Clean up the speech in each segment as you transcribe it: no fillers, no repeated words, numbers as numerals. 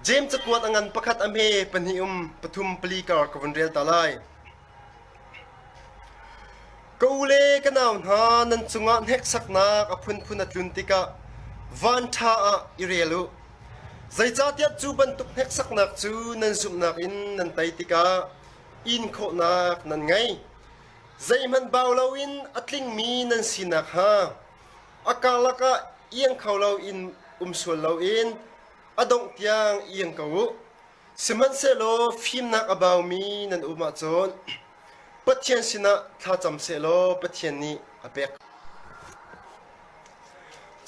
Jeim cakuat a ngan pakhat a hme pahnih um pathum pali kar ka vun rel ta lai. Ka u le ka nau hna nan cungah hneksaknak a phunphun a tlun tikah vanṭha ah i rel u. Zeicahtiah cu bantuk hneksaknak cu nan zumhnak in nan tei tikah in khawhnak nan ngei. Zeihmanh bau loin a tlingmi nan si nakhnga a karlak ah iang kho loin um sual loin a dongh tiang iang ko u. Sihmanhsehlaw fimnak a baumi nan um ahcun Pathian sinah thlacam sehlaw Pathian nih a pek.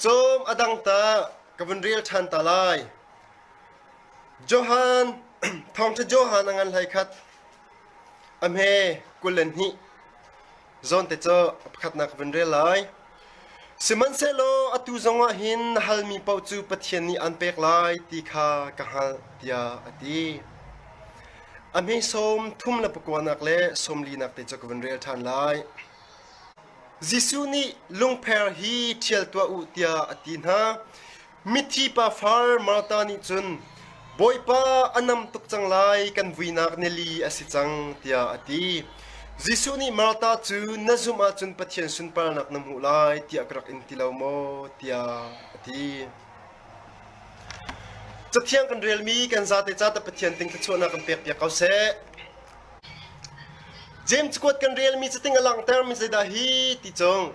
Cawm a dang ta ka vun rel ṭhan ta lai. Johan, Thawngṭha Johan a ngan hlei khat. A hme 22. Zawn te cu pakhatnak ka vun rel lai. Sihmanhsehlaw atu zongah hin na halmi paoh cu Pathian nih an pek lai ti kha ka hngalh, tiah a ti. A hme sawm thum le pakuanak le sawm linak te cu ka vun rel ṭhan lai. Jesuh nih lungpher hi ṭhial tuah u tiah a ti hna. Mithi pa far Martha nih cun, Bawipa, a nam tuk cang lai, kan vuinak nili a si cang, tiah a ti. Jesuh nih Martha cu, Na zumh ahcun Pathian sunparnak na hmuh lai, tiah ka rak in ti lo maw? tiah a ti. Cathiang kan relmi kan zate ca ta Pathian ting thluachuahnak kan pekpiak ko seh. James cakuat kan relmi cating a langhtermi zeidah hi ti cung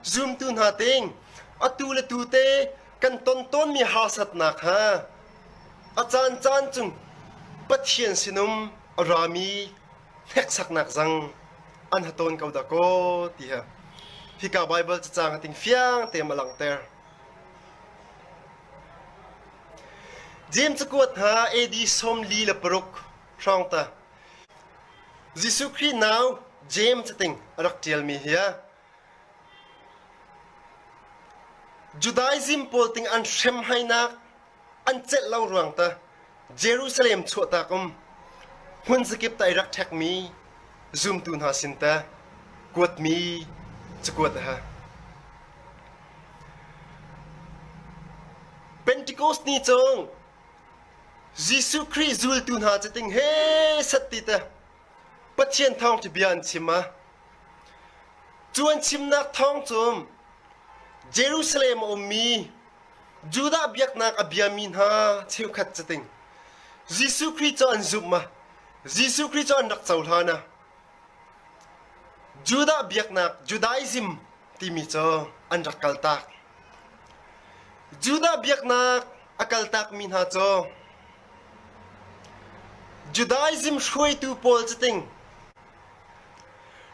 zumtu hna ting atu le tu te kan ton tawnmi harsatnak kha a caancaan cung Pathian sinum a rami hneksaknak zang an ha tawn ko dah kaw ti ha hika Baibal cacang a ting fiang te a langhter. James cakuat hna AD 46 hrawng ta Jesuh Khrih nau James cating a rak ṭialmi hi a Judaism pawl ting an hremhainak an celh lo ruang ta Jerusalem chuahtak um hmun zakip ta i rak ṭhekmi zumtu hna sin ta kuatmi cakuat a ha. Pentecost ni cung Jesuh Khrih zultu hna cating he sat ti ta Pathian thawngṭha bia an chim a Cu an chimnak thawng cu Jerusalem a ummi Judah biaknak a biami hna cheukhat cating Jesuh Khrih cu an zumh a Jesuh Khrih cu an rak cohlan a Judah biaknak Judaism timi cu an rak kaltak. Judah biaknak a kaltakmi hna cu Judaism hruaitu pawl cating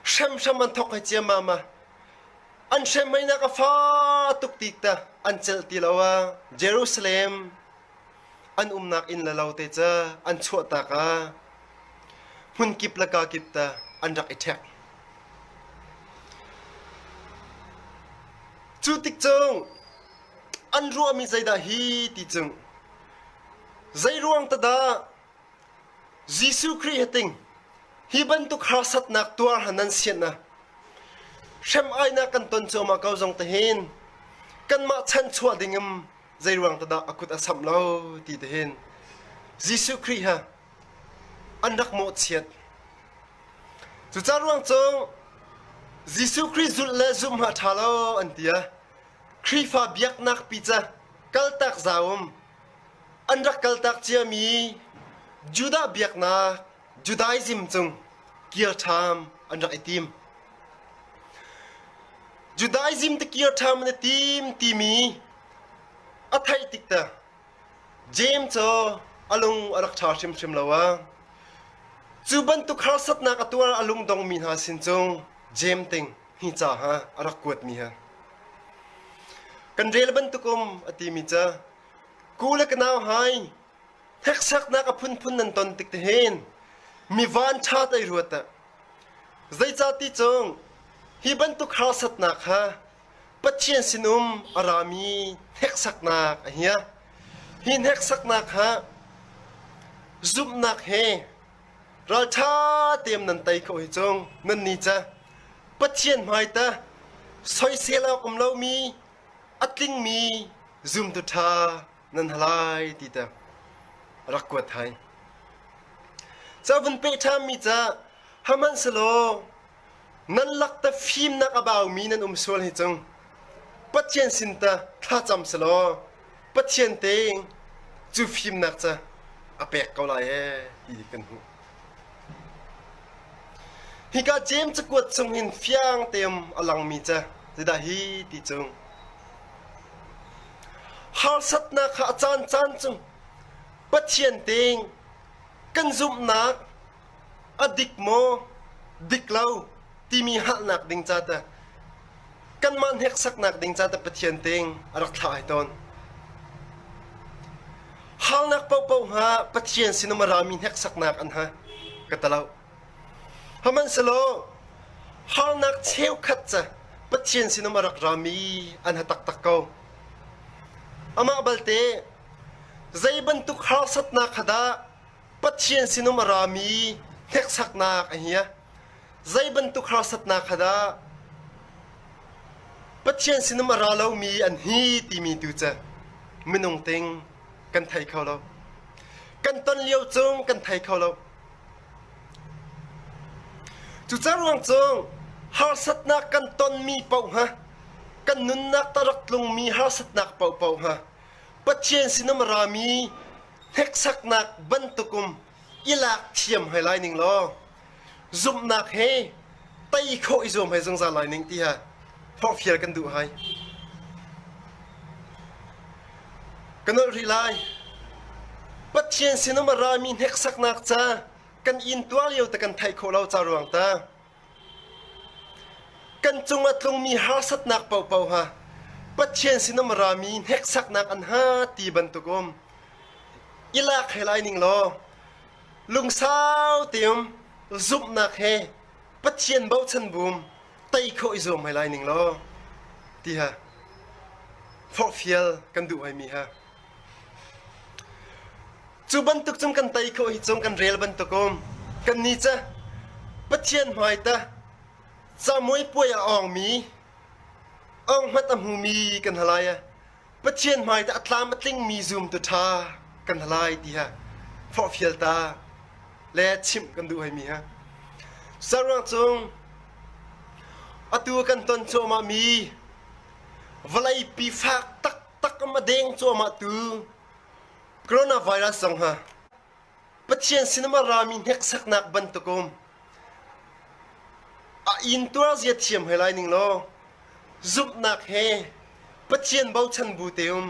Hremhram an thawk hei ciammam ah an hremheinak a fa tuk ti ta an celh ti lo ah Jerusalem an umnak inn le lo te ca an chuahtak ah hmunkip le kakip ta an rak i ṭhek. Cu tik cung an ruahmi zeidah hi ti cung zeiruang ta dah Jesuh Khrih hating hi bantuk harsatnak tuar han nan sianh ah hrem-ainak kan ton cuahmah ko zong tahin kanmah chanchuah dingim zeiruang dah a kut a samh lo ti tahin Jesuh Khrih ha an rak mawhchiat. Cuca ruang cu Jesuh Khrih zulh le zumh ha ṭha lo an ti ah Khrihfa biaknak pi ca kaltak zaum An rak kaltak ciami Judah biaknak Judaism cung kir ṭham an rak i tim. Judaism te kir ṭham an i tim timi a theih tik te James cu a lung a rak ṭha hrimhrim lo a. Cu bantuk harsatnak a tuar a lung dongmi hna sin cung James ting hi ca ha a rak kuatmi ha. Kan rel bantukum a timi ca Ku le ka nau hai, hneksaknak a phunphun nan ton tik tihin mi van ṭha te ruat ah zeicah ti cung hi bantuk harsatnak kha Pathian sinum a rami hneksaknak a hia. Hi hneksaknak kha zumhnak he ralṭha tein nan tei kho hi cung nan ni ca Pathian hmai ta soisel awk um lomi a tlingmi zumtu ṭha nan halai ti te. a rak kuat hai. Ca vun peh ṭhanmi ca hmanhselaw nan lak ta fimnak a baumi nan um sual hi cung Pathian sin ta thlacam selaw Pathian te cu fimnak ca a pek ko lai ee ti kan hmuh. Hika Jeim cakuat chung hin fiang teim a langmi ca zeidah hi ti cung harsatnak kha a caan caan cung Pathian ting kan zumhnak a dik maw dik lo timi halnak ding ca ta kanmah hneksaknak ding ca ta Pathian ting a rak thlah ai tawn. Halnak paohpaoh hnga Pathian sinum a rami hneksaknak an ha ka talo. Hmanhselaw harnak cheukhat ca Pathian sinum a rak rami an ha taktak ko. Amah balte zei bantuk harsatnak kha dah Pathian sinum a rami hneksaknak a hia? Zei bantuk harsatnak kha dah Pathian sinum a ra lomi an hi timi tu cu minung ting kan thei kho lo. Kan ton lio cung kan thei kho lo. Cuca ruang cu harsatnak kan tonmi paoh ha kan nunnak ta rak tlungmi harsatnak paohpaoh ha Pathian sinum a rami hneksaknak bantukum i lak thiam hai lai ning law zumhnak he tei khawh i zuam hai zungzal lai ning ti ha forhfial kan duh hai. Ka nolh rih lai. Pathian sinum a rami hneksaknak ca kan intuar lio te kan theih khawh lo ca ruang ta. Kan cung a tlungmi harsatnak paohpaoh ha Pathian sinum a rami hneksaknak an ha ti bantuk um. I lak he lai ning law lungsau teum zumhnak he Pathian bochan bum tei khawh i zuam hai lai ning law ti ha forhfial kan duh haimi ha cu bantuk cung kan tei khawh hi cung kan rel bantuk um kan ni ca Pathian hmai ta camuai puai a awngmi ong hmat a hmumi kan halai a Pathian hmai ta a tlam a tlingmi zum tu ṭha kan halai ti ha forhfial ta le chimh kan duh haimi ha Saruang cung atu kan ton cuahmah mi vawleipi fak taktak a deng cuahmah tu coronavirus zong ha Pathian sinum a rami hneksaknak bantukum a intuar zia thiam he lai ning law zumhnak he Pathian bochan bu te um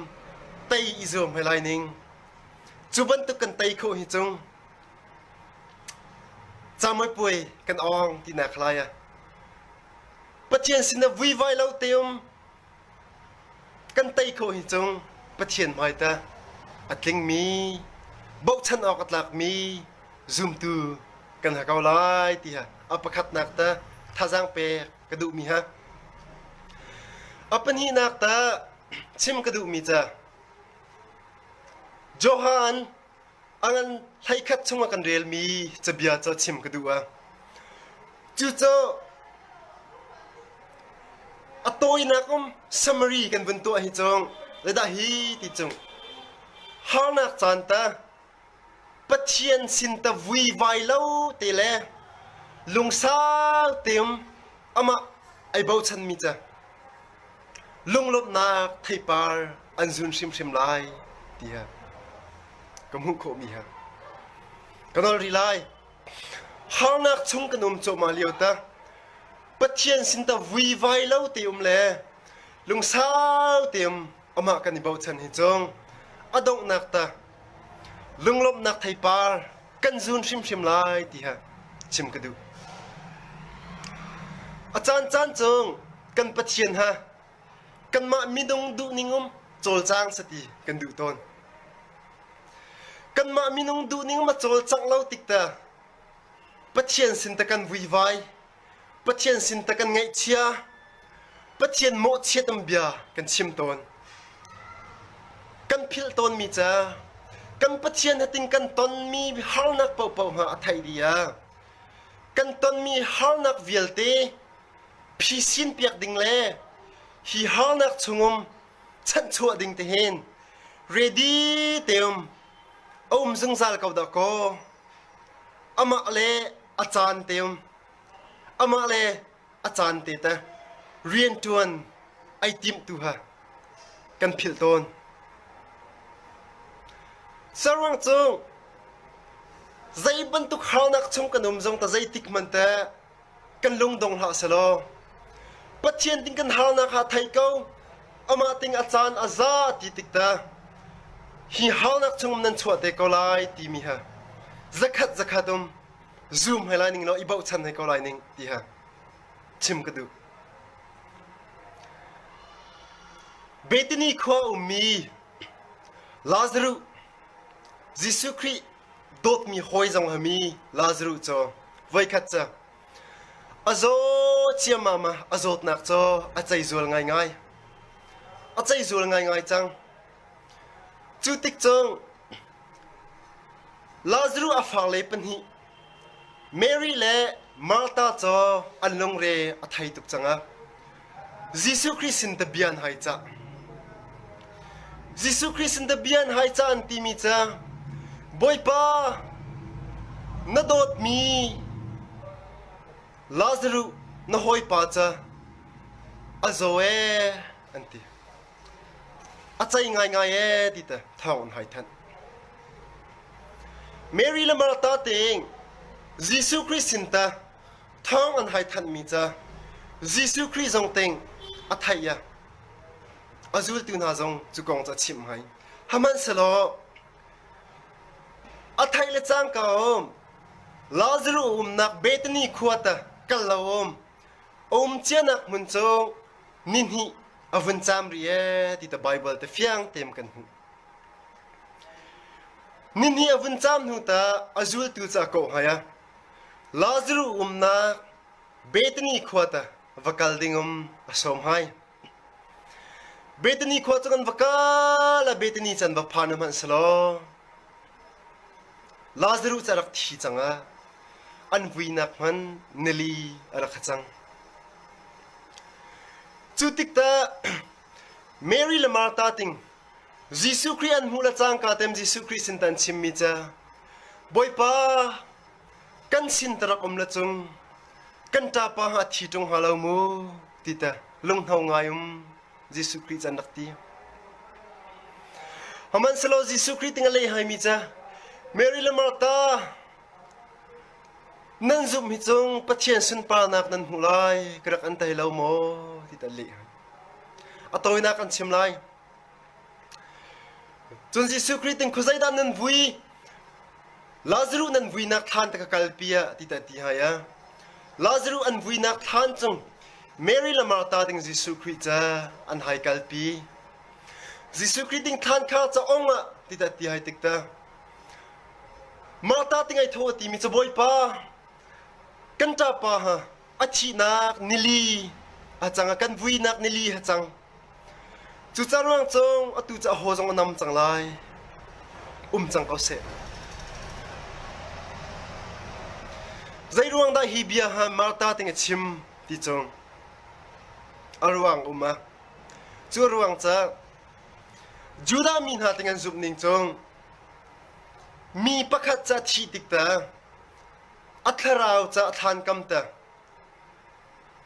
tei i zuam he lai ning cu bantuk kan tei khawh hi cung Camuipuai kan awng tinak lai ah Pathian sin ah vuivai lo te um kan tei khawh hi cung Pathian hmai ta a tlingmi bochan awk a tlakmi zumtu kan ha ko lai ti ha a pakhatnak ta thazaang pek ka duhmi ha a pahnihnak ta chim ka duhmi ca Johan A ngan 11 chung a kan relmi cabia cu chim ka duh ah. Cucu a tawinak um summary kan vun tuah hi cung zeidah hi ti cung harnak caan ta Pathian sin ta vuivai lo te le lungsau teum amah ai bochanmi ca lunglawmhnak theipar an zun hrimhrim lai tiah ka hmuh khawhmi ha ka nawl rih lai. Harnak chung kan um cuahmah lio ta Pathian sin ta vuivai lo te um le lungsau te um amah kan i bochan hi cung a donghnak ta lunglawmhnak theipar kan zun hrimhrim lai ti ha chim ka duh. A caan caan cung kan Pathian ha kanmah minung duhning um cawlcang sati kan duh tawn. Kanmah minung duhning um a cawlcangh lo tik ta Pathian sin ta kan vuivai, Pathian sin ta kan ngaihchia, Pathian mawhchiat um bia kan chim tawn. Kan philh tawnmi ca, kan Pathian hatin kan tonmi harnak paohpaoh hna a theih dih ah, kan tonmi harnak vialte phisin piak ding le hi harnak chungum chanhchuah ding te hin ready teum. A um zungzal ko dah kaw. Amah le a caan te um. Amah le a caan te te rianṭuan ai timh tu ha kan philh tawn. Saruang cu zei bantuk harnak chung kan um zong ta zeitik hmanh te kan lungdong hlah selaw Pathian ting kan harnak ha thei ko amah ting a caan a za ti tik ta hi harnak chung nan chuah te ko lai timi ha zakhat zakhat um zoom he lai ning law i bochan he ko lai ning ti ha chim ka duh. Bethany khua ummi Lazarus Jesuh Khrih dawtmi hawi zong hami Lazarus cu voikhat cu a zaw ciammam ah a zawtnak cu a ceizual ngaingai. A ceizual ngaingai cang. Cu tik cun Lazarus a farle pahnih Mary le Martha cu an lungre a thei tuk cang ah Jesuh Khrih sin ta bia an hai cah. Jesuh Khrih sin ta bia an hai cah an timi cu Bawipa na dawtmi Lazarus na hawipa cu a zaw ee an ti. A cei ngaingai ee ti te thawng an hai thanh. Mary le Martha tein Jesuh Khrih sin ta thawng an hai thanhmi ca Jesuh Khrih zong ting a theih i a zultu hna zong cu kong cu a chimh hai. Hmanhsehlaw a theih le cangka um Lazarus umnak Bethany khua ta kal lo um a um cianak hmun cu nihnih a vun caam rih ee ti ta Baibal te fiang tein kan hmuh. Nihnih a vun caam hnu ta a zultu cu a kawh hai a Lazarus umnak Bethany khua ta va kal ding um a sawm hai. Bethany khua cu kan va kal a Bethany can va phan hmanh selaw Lazarus cu a rak thi cang ah an vuinak hmanh nili a rak cang. Cu tik tah Mary le Martha ting Jesuh Khrih an hmuh le cangka tem Jesuh Khrih sin tan chimmi ca Bawipa kan sin ta rak um le cung kan ṭapa ha thi ṭung hnga lo mu ti ta lunghno ngai um Jesuh Khrih can rak ti. Hmanhsehlaw Jesuh Khrih ting a lei haimi ca Mary le Martha nan zumh hi cung Pathian sunparnak nan hmuh lai ka rak an tei lo maw ti ta leh. A tawinak an chim lai. Cun Jesuh Khrih ting khuazeidah nan vui? Lazarus nan vuinak thlan te ka kalpi ah ti ta ti hai a. Lazarus an vuinak thlan cung Mary le Martha ding Jesuh Khrih ca an hai kalpi. Jesuh Khrih ding thlan kha ca ong ah ti ta ti hai tik ta. Martha ting ai tho ti mi ca Bawipa kan ṭapa ha a thihnak nili a cang a kan vuinak nili a cang. Cuca ruang cung atu cu aho zong a nam cang lai. Um cang ko seh. Zei ruang dah hi bia ha Martha ting a chim ti cung a ruang um a. Cu a ruang ca Judah mi hna ting an zumh ning cung mi pakhat ca thih tik ta a thlarau ca a thlan kam ta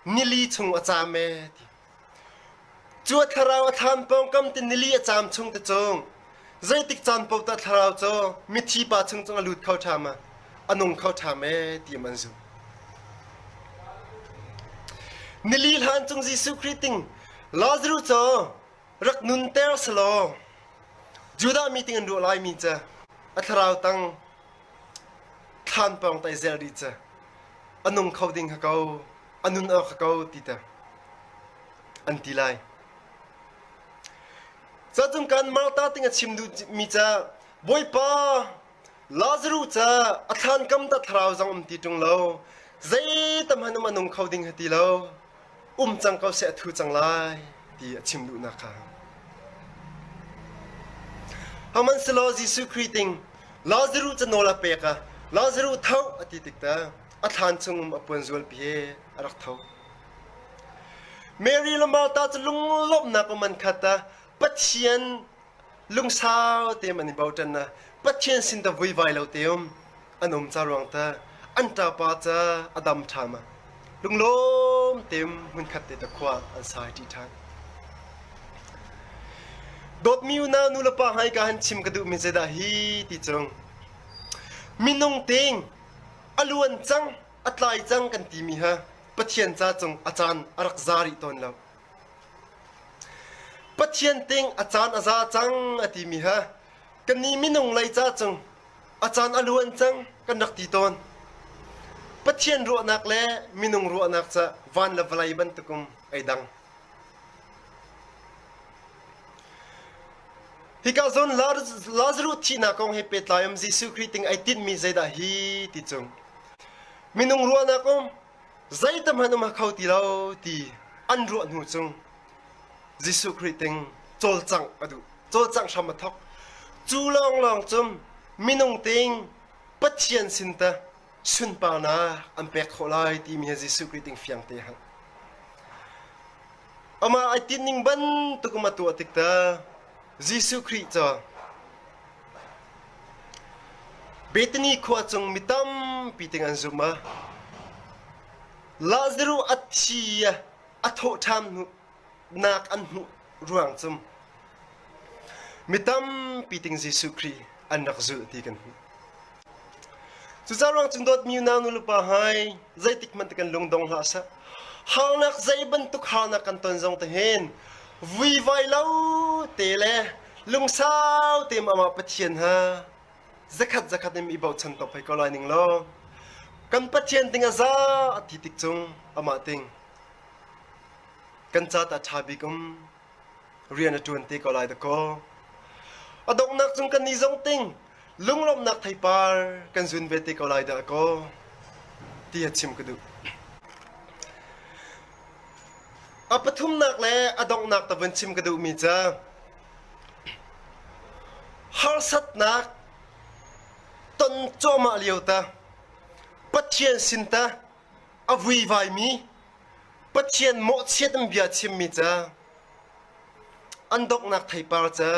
nili chung a caam ee ti. Cu a thlarau a thlam pawngkam ti nili a caam chung te cung zeitik caan paoh tah thlarau cu mithi pa chung cung a lut kho ṭham a a nung kho ṭham ee ti an zumh. Nili hlan cung Jesuh Khrih ting Lazarus cu rak nunter selaw Judah mi ting an ruah laimi cu a thlarau tang thlan pawng tai zel rih cu a nung kho ding kha ko a nun awk kha ko ti te an ti lai. Cacung kan Martha ting a chim duhmi ca Bawipa Lazarus ca a thlan kam ta thlarau zong um ti ṭung lo zei tam han um a nung kho ding ha ti lo um cang ko seh a thu cang lai ti a chim duhnak kha. Hmanhsehlaw Jesuh Khrih ting Lazarus ca nawl a pek ah Lazarus tho a ti tik ta a thlan chung um a puan zualpi he a rak tho. Mary le Martha cu lunglawmhnak um an khat a Pathian lungsau te an i bochan na. Pathian sin ta vuivai lo te um an um ca ruang ta an ṭapa ca a dam ṭham a lunglawm teim hmunkhat te ta khua an sai ṭi ṭhan. Dawtmi unau nu le pa hai ka han chim ka duhmi zeidah hi ti cung minung ting a luan cang a tlai cang kan timi ha Pathian ca cung a caan a rak za rih tawn lo. Pathian ting a caan a za cang a timi ha kannih minung lei ca cung a caan a luan cang kan rak ti tawn. Pathian ruahnak le minung ruahnak ca van le vawlei bantukum ei dang. Hika zawn Lazarus thihnak kong he pehtlai um Jesuh Khrih ting ai tinhmi zeidah hi ti cung. Minung ruahnak um zeitam hmanh um kho ti lo ti an ruah hnu cung Jesuh Khrih ting cawlcangh a duh. Cawlcangh hram a thok. Cu lawnglawng cum minung ting Pathian sin ta sunparnak an pek khawh lai timi hi Jesuh Khrih ting fiang te hang. Amah ai tinhning bantuk um a tuah tik ta Jesuh Khrih cu Bethany khua cung mi tampi ting an zum a Lazarus a thi a thawh ṭhan nak an hmuh ruang cum mi tampi ting Jesuh Khrih an rak zulh ti kan hmuh. Cucaah ruang cun dawtmi unau nu le pa hai zeitik hmanh kan lungdong hlah seh. Harnak zei bantuk harnak kan ton zong te hin vuivai lo te le lungsau te amah Pathian ha zakhat zakhat in i bochan top hei ko lai ning law kan Pathian ting a za a ti tik cung amah ting kan ca ta ṭha bik um rian a ṭuan te ko lai dakaw. A donghnak cung kan ni zong ting lunglawmhnak theipar kan zun ve te ko lai dah kaw ti a chim ka duh. A pathumnak le a donghnak ta vun chim ka duhmi cu harsatnak ton cuahmah lio ta Pathian sin ta a vuivaimi Pathian mawhchiat in bia chimmi ca, an donghnak theipar ca,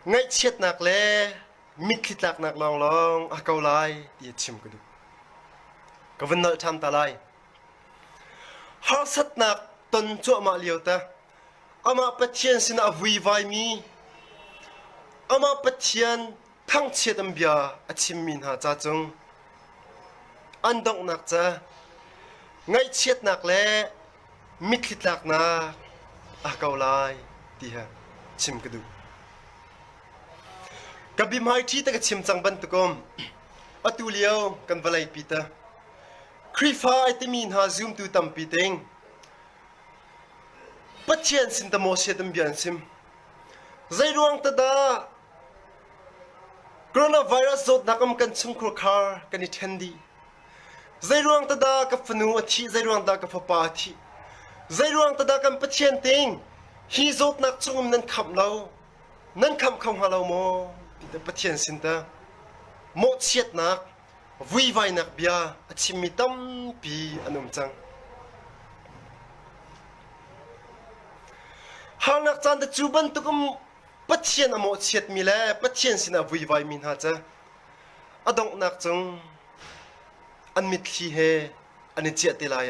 ngaihchiatnak le mitthli tlaknak lawnglawng a ko lai ti a chim ka duh. Ka vun nolh ṭhan ta lai. Harsatnak ton cuahmah lio ta, amah Pathian sinah a vuivaimi, amah Pathian thangchiat an bia a chimmi hna ca cung an donghnak ca ngaihchiatnak le mitthli tlaknak a ko lai ti ha chim ka duh. Ka bihmaiṭhi te ka chim cang bantukum atu lio kan vawlei pi ta Khrihfa ai timi hna zumtu tampi ting Pathian sin ta maw siat an bia an sim. Zeiruang ta dah Coronavirus zawtnak um kan chungkhur khar kan i ṭhen dih. Zeiruang ta dah ka fanu a thih, zeiruang dah ka fapa a thih? Zeiruang ta dah kan Pathian ting hi zawtnak chungum nan khamh lo, nan khamh kho hnga lo maw? Ti ta Pathian sin ta mawhchiatnak, vuivainak bia a chimmi tampi an um cang. Harnak caan te cu bantuk um Pathian a mawhchiatmi le Pathian sinah vuivaimi hna cu a donghnak cung an mitthli he an i ciah te lai.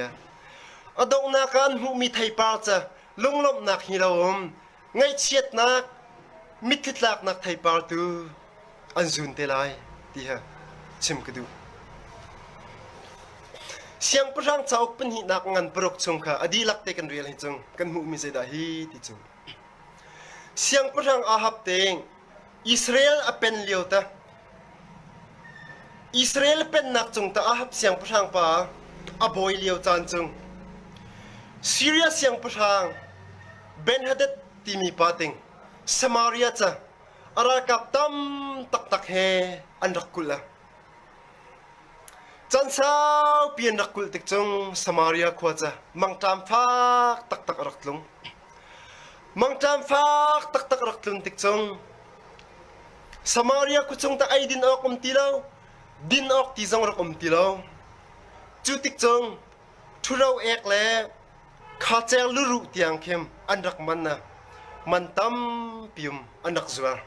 A donghnak ah an hmuhmi theipar cu lunglawmhnak hi lo um, ngaihchiatnak, mitthli tlaknak theipar tu an zun te lai ti hi chim ka duh. Siangpahrang cauk pahnihnak ngan paruk chung kha a dihlak te kan rel hi cung kan hmuhmi zeidah hi ti cu. Siangpahrang Ahab te Israel a pen lio ta Israel pennak cung ta Ahab siangpahrang pa a bawi lio caan cung Syria siangpahrang Ben-hadad timi pa ting Samaria ca a ralkap tam taktak he an rak kulh a. Can saupi an rak kulh tik cung Samaria khua cu mangṭam fak taktak a rak tlung. Mangṭam fak taktak a rak tlun tik cung Samaria khua chung tak ei din awk um ti lo, din awk ti zong rak um ti lo. Cu tik cung ṭhuro ek le khacer luruh tiang khim an rak man na man tampi um an rak zuar.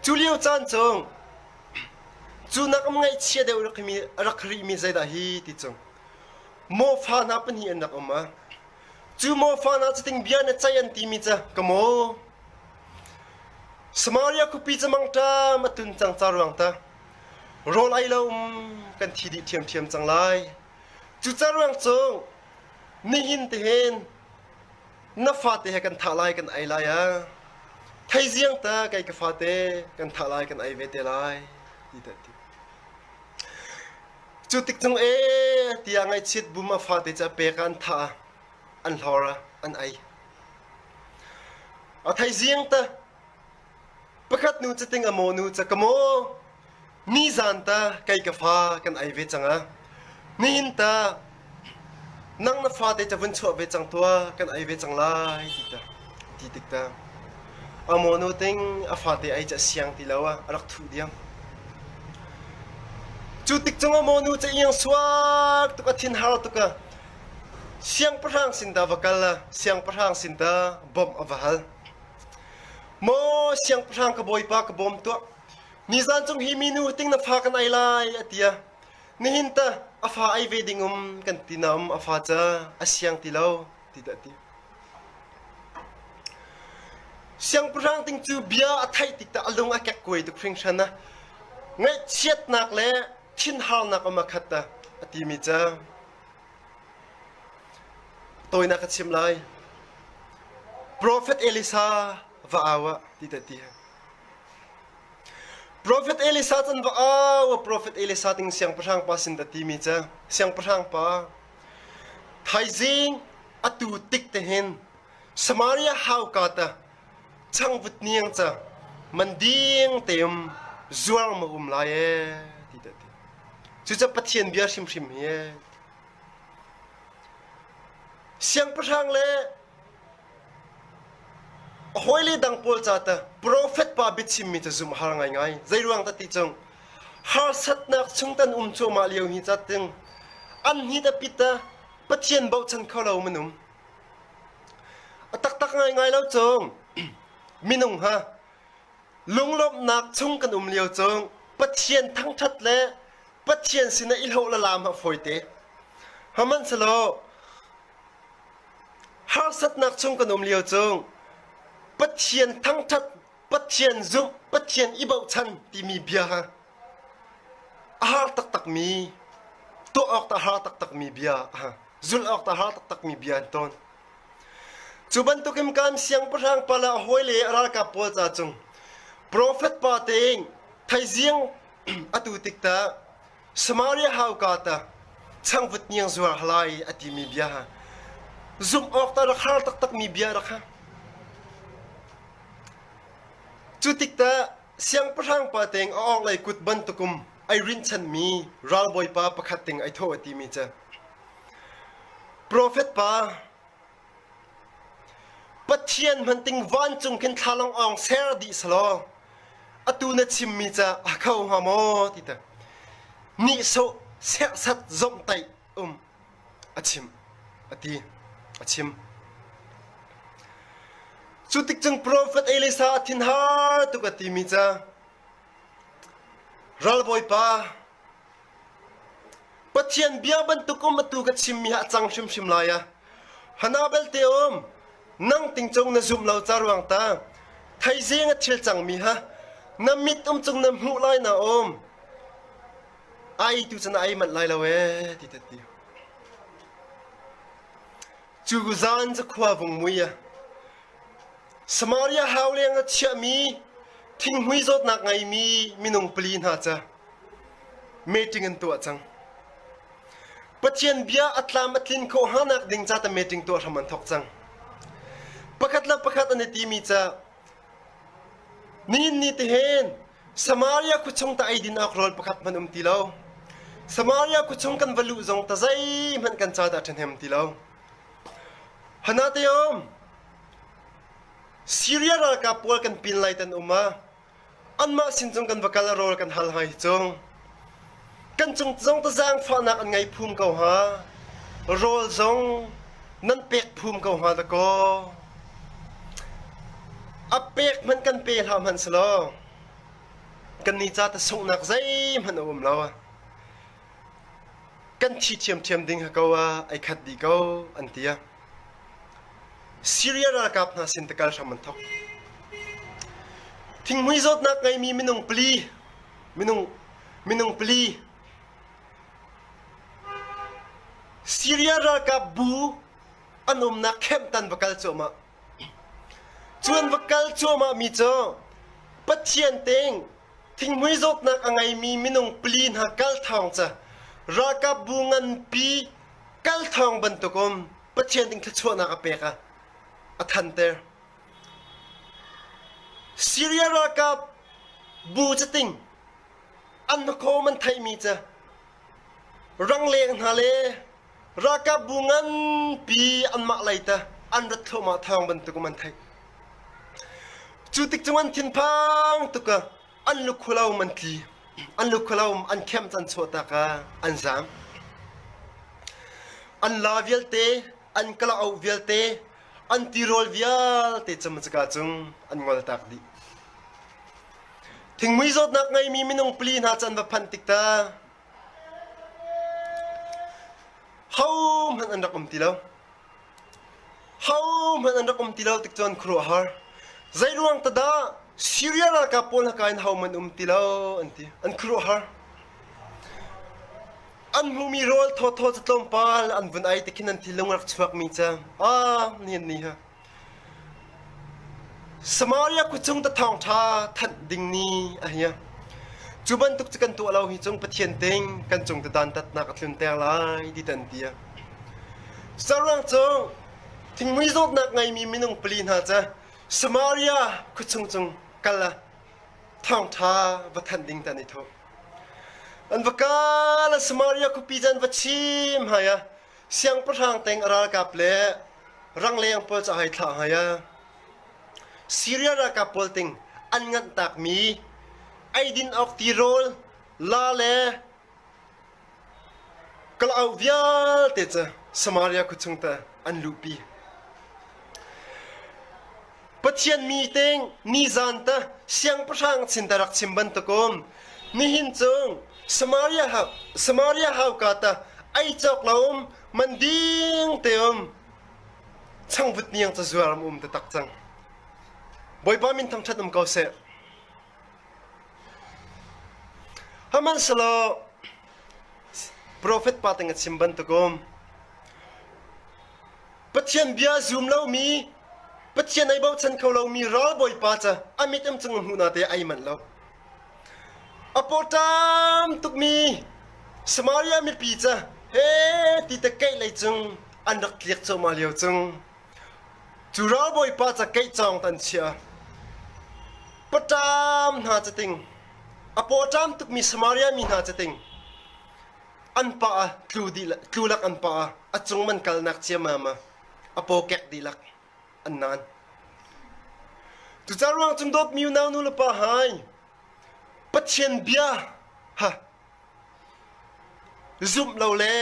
Cu lio caan cung cu nak um ngaihchia deuh rak rihmi zeidah hi ti cung maw fa hna pahnih an rak um a cu maw fa hna cuting bia na ceih an timi cu ka maw Samaria khuapi cu mangṭam a tun cang ca ruang ta rawl ei lo um kan thi dih ṭhiamṭhiam cang lai. Cu ca ruang cu nihin te hin na fate he kan thah lai kan ei lai a theiziang ta kei ka fate kan thah lai kan ei ve te lai ti ta ti. Cu tik cung e tiah ngaihchiat bum a fate cu a pek ah an thah an hlor ah an ei. A theiziang ta Pakhat nu cu ting a maw nu ca ka maw nizan ta kei ka fa kan ei ve cang a nihin ta nang na fate ca vun chuah ve cang tua kan ei ve cang lai ti ta ti tik ta a maw nu ting a fate ei ca siang ti lo a a rak thuh diam cu tik cung a maw nu ca iang suak tuk a thin har tuk a siangpahrang sin ta va kal a siangpahrang sin ta bawmh a va hal Maw siangpahrang ka bawipa ka bawm tuah. Nizan cung hi minu ting na fa kan ei lai a ti a. Nihin ta a fa ei ve ding um kan ti na um a fa ca a siang ti lo ti ta ti. Siangpahrang ting cu bia a theih tik ta a lung a kek kuai tuk hringhran a. Ngaihchiatnak le thinharnak um a khat ta a timi ca. Tawinak ka chim lai. Profet Elisa va au ah ti ta ti. Profet Elisa can va au Profet Elisa ting siangpahrang pa sin ta ti mi ca siangpahrang pa thaizing atu tik te hin Samaria hauka ta changvut niang ca man ding te um zuar ma um lai e ti ta ti. Cuca Pathian bia hrimhrim hi e. Siangpahrang le a hawile dang pawl ca ta profet pa biachimmi cu zumh har ngaingai. Zeiruang ta ti cung harsatnak chung tan um cuahmah lio hi ca ting an hni ta pit ta Pathian bochan kho lo minum. A taktak ngaingai lo cung minung ha Lunglawmhnak chung kan um lio cu Pathian thangṭhat le Pathian sinah i hlawh le laam a fawite. Hmanhsehlaw harsatnak chung kan um lio cu Pathian thangṭhat, Pathian zumh, Pathian i bochan timi bia ha a har taktakmi, tuah awk ta har taktakmi bia, zulh awk ta har taktakmi bia an tawn. Cu bantukin kan siangpahrang pa le a hawile a ralkap pawl ca cung profet pa tein thaizing atu tik ta Samaria hauka ta changvut niang zuar halai a timi bia ha zumh awk ta rak har taktakmi bia rak ha cu tik ta siangpahrang pa teng a awk lei kut bantukum ai rinchanmi ralbawipa pakhat ting ai thawh a timi cu Profet pa, Pathian hmanh ting vancung khin thlalang awng ser dih selaw atu na chimmi ca a kho hnga maw ti ta nihsawh serhsat zomhtaih um a chim a ti a chim. Cu tik cun profet Elisa a thinhar tuk a timi ca ralbawipa Pathian bia bantuk um atu ka chimmi hi a cang hrimhrim lai a. Hana belte um, nang tingcung na zumh lo ca ruang ta, thaizing a thil cangmi ha, na mit um cung na hmuh lai na um. Ai tu cun ai manh lai lo ee ti ta ti. Cu zan cu khua vung mui a. Samaria hau leng a chiahmi thinghmui zawtnak ngeimi minung pali hna ca meeting an tuah cang. Pathian bia a tlam a tlin khawh hanak ding ca ta meeting tuah hram an thawk cang. Pakhat le pakhat an i timi ca nihin ni te hin Samaria khuachung ta eidin awk rawl pakhat hmanh um ti lo. Samaria khuachung kan va luh zong ta zeihmanh kan ca dah ṭhahnem ti lo. Hana te um Syria ralkap pawl kan pin lai tan um ah anmah sin cung kan va kal a rawl kan hal hai cung kan cung zong ta zaangfahnak an ngei phum ko ha rawl zong nan pek phum ko hnga dakaw a pek hmanh kan pe hlah hmanh selaw. Kannih ca ta sunghnak zeihmanh a um lo. Kan thi ṭhiamṭhiam ding ha ko ah ai khat dih ko an ti. Syria ralkap hna sin ta kal hram an thawk. Thinghmui zawtnak ngeimi minung pali minung minung pali Syria ralkap bu an umnak camp tan va kal cuahmah. Cu an va kal cuahmahmi cu Pathian ting thinghmui zawtnak a ngeimi minung pali hna kal thawng cu ralkap bu nganpi kal thawng bantuk um Pathian ding thluachuahnak a pek ah a thanter. Syria ralkap bu cating an hnakhaw an theihmi cu rangleng hna le ralkap bu nganpi anmah lei ta an rat thluahmah thawng bantuk um an theih. Cu tik cung an thinphang tuk ah an lukhulo an tli. An lukhulo an khem can chuahtak ah an zaam. An la vialte, an kalaoh vialte, an tirawl vialte camcaka cung an ngoltak dih. Thingmui zawtnak ngeimi minung pali hna can va phanh tik ta hohmanh an rak um ti lo. Hohmanh an rak um ti lo tik cun khuaruahhar. Zeiruang ta dah Syria ralkap pawl haka in hohmanh um ti lo an ti. An khuaruahhar. An hmuhmi rawl thawthaw cu tlawmpal an vun ei tikhin an thinlung rak chuakmi cu ah nihin ni ha. Samaria khuachung ta thawngṭha thanh ding ni a hi. Cu bantuk cu kan tuah lo hi cung Pathian ting kan cung ta dantatnak a tlunter lai ti tan ti. Saruang cu thingmui zawtnak ngeimi minung pali hna cu Samaria khuachung cung kal ah thawngṭha va thanh ding tan i thawh. An va kal ah Samaria khuapi cu an va chim hai ah siangpahrang teng a ralkap le rangleng pawl cu a hei thlah hai ah Syria ralkap pawl ting an nganh takmi eidin awk tirawl la le kalauk vialte cu Samaria khuachung te an luhpi. Pathian mi teng nizan te siangpahrang chin ta rak chim bantukum nihin cung Samaria hau Samaria hauka ta ei cawk lo um man ding te um changvut niang cazuar am um taktak cang. Bawipa min thangṭhat um ko seh. Hmanhsehlaw profet pa teng a chim bantukum Pathian bia zum lomi Pathian ei bochan kho lomi ralbawipa cu a mit um cung hmuh na te ai manh lo. A pawṭam tukmi Samaria mipi cu he ti te keih lei cung an rak tliak cuahmah lio cung cu ralbawipa ca keih cawng tan chia. Paṭam hna cating a pawṭam tukmi Samaria mi hna cating an pa ah tlu dih tlu lak an pa ah a cung man kalnak ciamam ah a paw kek dihlak an naan. Cucaah ruang cun dawtmi unau nu le pa hai Pathian bia ha zumh lo le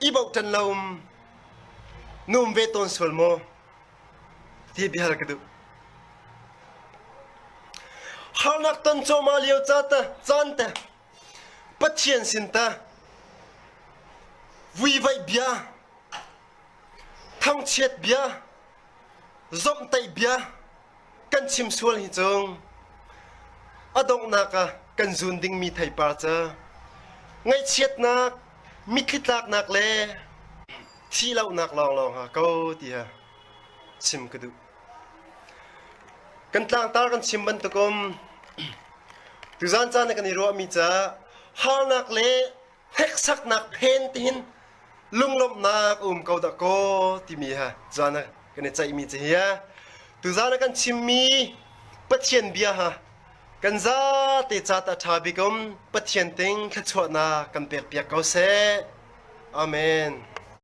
i bochan lo na um ve tawn sual maw ti bia hal ka duh. Harnak ton cawma lio ca ta caan te Pathian sin ta vuivaih bia thangchiat bia zomhtaih bia kan chim sual hi cung a donghnak ah kan zun dingmi theipar cu ngaihchiatnak mitthli tlaknak le thihlohnak lawnglawng ha ko tiah chim ka duh. Kan tlangtar kan chim bantukum tuzan caan kan i ruahmi ca harnak le hneksaknak phen tihin lunglawmhnak a um ko dah kaw timi ha zan ah kan i ceihmi cu hi tuzan ah kan chimmi Pathian bia ha kan zate ca ta ṭha bik um Pathian ting thluachuahnak kan pek piak ko seh. Amen.